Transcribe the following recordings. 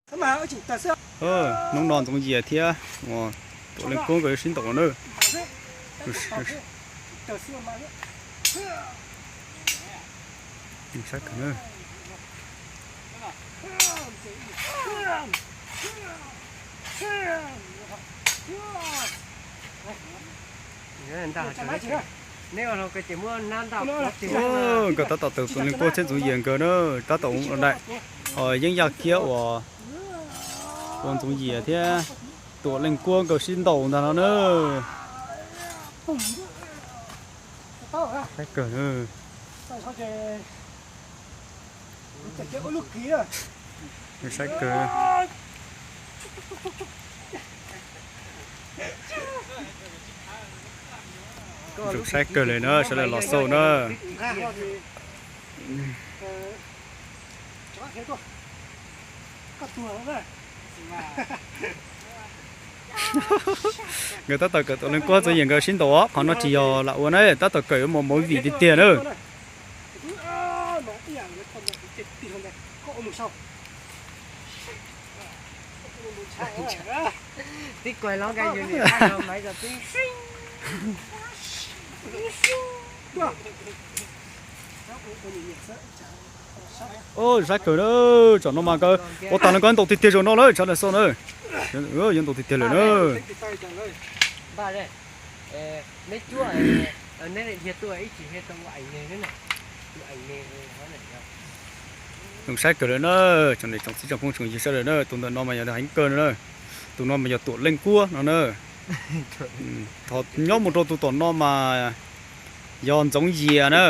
Hnub no Ntxoov Yias thiab Tuam Leej Kuab nkawd yuav sib ntaus na. Saib kawg na. Nkawd tab tom tawm Tuam Leej Kuab thiab Ntxoov Yias nkawd na, tab tom ua daim yeeb yaj kiab uas ua Ntxoov Yias thiab Tuam Leej Kuab nkawd sib ntaus ntag no na. Saib kawg na. Saib kawg. Saib kawg li na, sawv daws los xauj na. Nkawd tab tom kawm Tuam Leej Kuab Ntxoov Yias nkawd sib ntaus, qhov no tsis yog lam ua na, tab tom kawm yuav mus movie tiag tiag na. Tib kuag los nka yus niam, saib kawg na, tsam no mas nkawd ua tag no nkawd ntaus tiag tiag zaum no lawm, tsam no xauj na. Yuav ntaus tiag tiag lawm na. Zoo saib kawg lawm na, tsoom niam tsoom txiv tsoom phooj tsoom ywg sawv daws na, tus ntawm no mas yog heev kawg no na, tus no mas yog Tuam Leej Kuab no na. Thaum nyob mus rau tus tom no mas yog Ntxoov Yias na.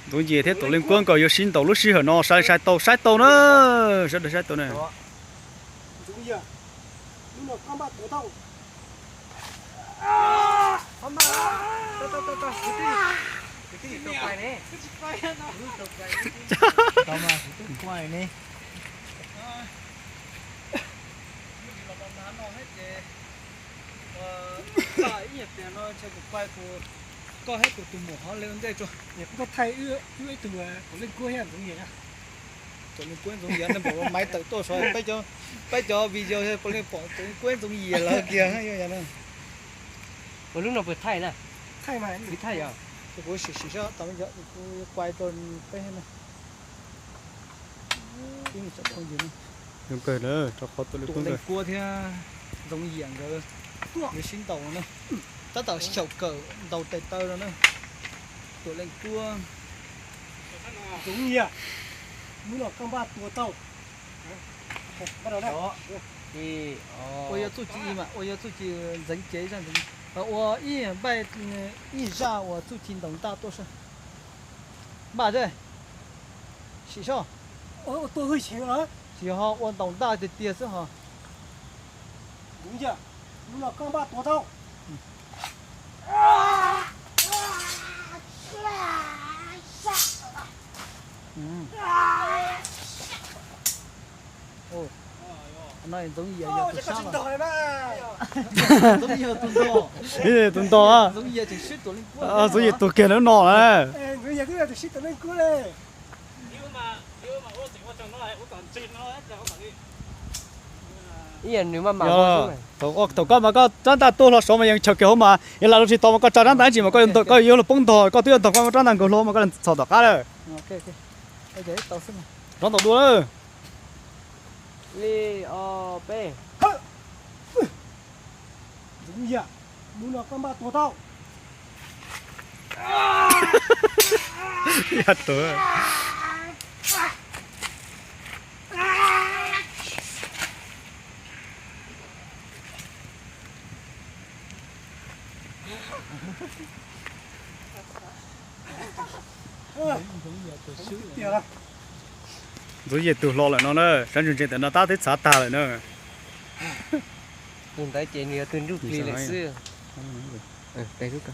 Ntxoov Yias thiab Tuam Leej Kuab nkawd yuav sib ntaus lub sij hawm no, saib saib tau saib tau na, sawv daws saib tau na. Koj thiab kuv tus muam hov le ntej tso. Koj thaij wb ib tug Tuam Leej Kuab thiab Ntxoov Yias. Tuam Leej Kuab Ntxoov Yias nej pom maiv tawm tuaj saud, peb cov video pom Tuam Leej Kuab Ntxoov Yias lawm kiag. Ua lub no puas thaij na? Thaij mas, thaij yog. Kuv sim sim seb tau, kuv yuav kuaj rau peb na. Zoo kawg na, rau qhov Tuam Leej Kuab thiab Ntxoov Yias nkawd yuav sib ntaus no na. Tab tom xyaum kawm ntaus tes taw no na. Tuam Leej Kuab. Ntxoov Yias, hnub no koj npaj tua tau. Ua yog txuj ci mas, ua yog txuj ci ntxeev cev zaj ntxeev, ua ib npaij ib zaj uas txuj ci ntaus ntaj tuaj saib. Npaj ze, sim soj. Tsis ho ua ntaus ntaj tiag tiag xwb ho. Hnub no koj npaj tua tau. No Ntxoov Yias yog tus sab los. Ntxoov Yias tus ntog. Ntxoov Yias tus ntog. Ntxoov Yias tuag kiag lawm no na. Ntxoov Yias twb yog tus sib Tuam Leej Kuab li. Ib yam nws maj mam ua xwb. Thaum koj mas koj rab ntaj tuaj hlo saud mas yeej chaws kiag hauv mas, yog lam lub tsis tau mas koj tsa rab ntaj ib ntsis mas koj yuav luag poob ntog, koj twb yuav ntog koj rab ntaj nkaus hlo mas koj txhom tom qab lawm. Rov ntaus dua. Li, o, peb. Ntxoov Yias, hnub no koj npaj tua tau. Yog tus Ntxoov Yias tus hlo lawm no na, sab ntsees ntsees ntawm no tab twb txhav tag lawm na. Tus ntawd ces nws yog tus nruj plig lawm xwb.